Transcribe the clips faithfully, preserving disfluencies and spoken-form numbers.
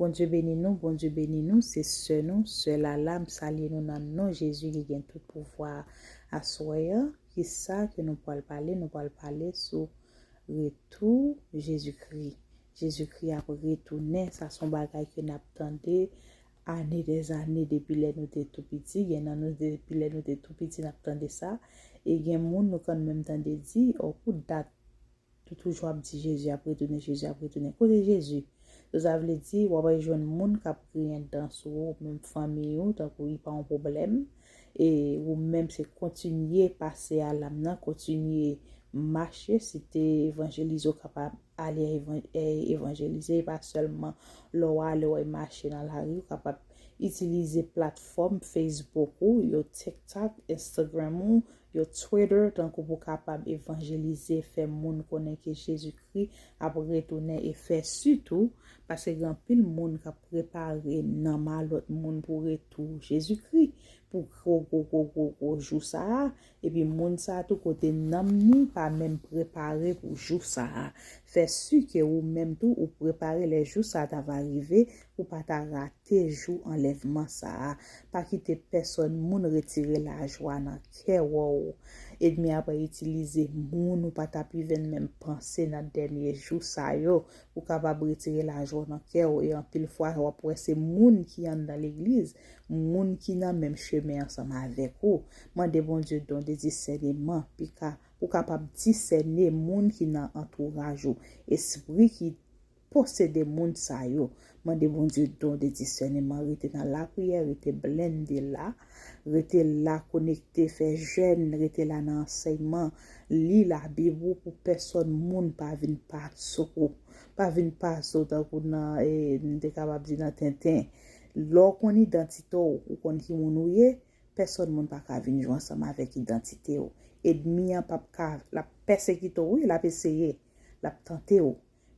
Bondye beni nou, Bondye beni nou, se sè nou, sè Lala, m salye nou nan non Jezi ki gen tout pouvwa aswè a. Kisa ke nou pral pale? Nou pral pale sou retou Jezikri. Jezikri ap retounen, sa se yon bagay ke n ap tande ane dèzane depi lè nou te tou piti, gen nan nou depi lè nou te tou piti n ap tande sa, e gen moun nou konn menm tande di, o pou dat, nou toujou ap di Jezi ap retounen, Jezi ap retounen. Kote Jezi? So, sa vle di, w ap al jwenn moun k ap griyen dan sou ou, menm fanmi ou, tankou li pa yon pwoblèm. E ou menm se kontinye pase alam nan, kontinye mache, si te evanjelize, w kapab ale evan- e, evanjelize, e pa sèlman lè w ale w al mache nan lari, w kapab itilize platfòm Facebook ou, yo TikTok, Instagram ou, yo Twitter, tankou pou kapab evanjelize, fè moun konnen ke Jezikri ap retounen e fè sitou, paske gen anpil moun k ap prepare nanm a lòt moun pou retou Jezikri, pou gwo, gwo, gwo, gwo, gwo jou sa a, epi moun sa a tou kote nanm ni pa menm prepare pou jou sa a. Fè si ke ou menm tou ou prepare lè jou sa a ta va rive, pou pa ta rate jou anlèvman sa a. Pa kite pèsòn moun retire lajwa nan kè w. Ènmi a pral itilize moun ou pa t ap even menm panse nan dènye jou sa yo pou kapab retire lajwa nan kè w. E anpil fwa, w ap wè se moun ki anndan legliz, moun ki nan menm chemen ansanm avèk ou. Mande Bondye don de disèneman, pi ka, pou kapab disène moun ki nan antouraj ou, espri ki posede moun sa yo. Mande Bondye don de disèneman, rete nan lapriyè, rete blende la, rete la konekte, fè jèn, rete la nan ansèyman, li Labib ou pou pèsòn moun pa vin pase w. Pa vin pase w tankou nan, e, m te kapab di nan tenten. Lè w konn idantite w, ou konn ki moun ou ye, pèsòn moun pa ka vin jwe ansanm avèk idantite w. Ènmi an p ap ka, l ap pèsekite w, wi, l ap eseye, l ap tante w.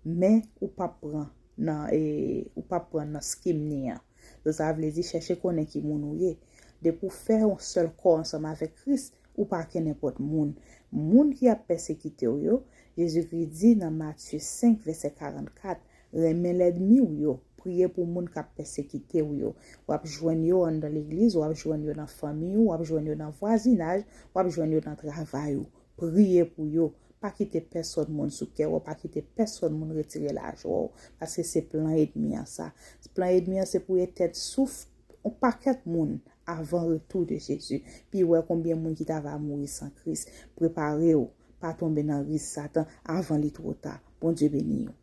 Men ou p ap pran nan, e, ou p ap pran nan skim ni an. Donk, sa vle di, chèche konnen ki moun ou ye. Depi w fè yon sèl kò ansanm avèk Kris, ou pa ke nenpòt moun. Moun ki ap pèsekite w yo, Jezikri di nan Matye senk, vèsè karannkat, renmen lènmi w yo, priye pou moun k ap pèsekite w yo. W ap jwenn yo anndan legliz, w ap jwenn yo nan fanmi w, w ap jwenn yo nan vwazinaj, w ap jwenn yo nan travay ou. Priye pou yo. Pa kite pèsòn moun sou kè w, pa kite pèsòn moun retire lajwa w, paske se plan ènmi an sa. Plan ènmi an se pou etèn souf yon pakèt moun avan retou de Jezi. Pi wè konbyen moun ki ta va mouri san Kris. Prepare w, pa tonbe nan ris Satan avan li twò ta. Bondye beni w.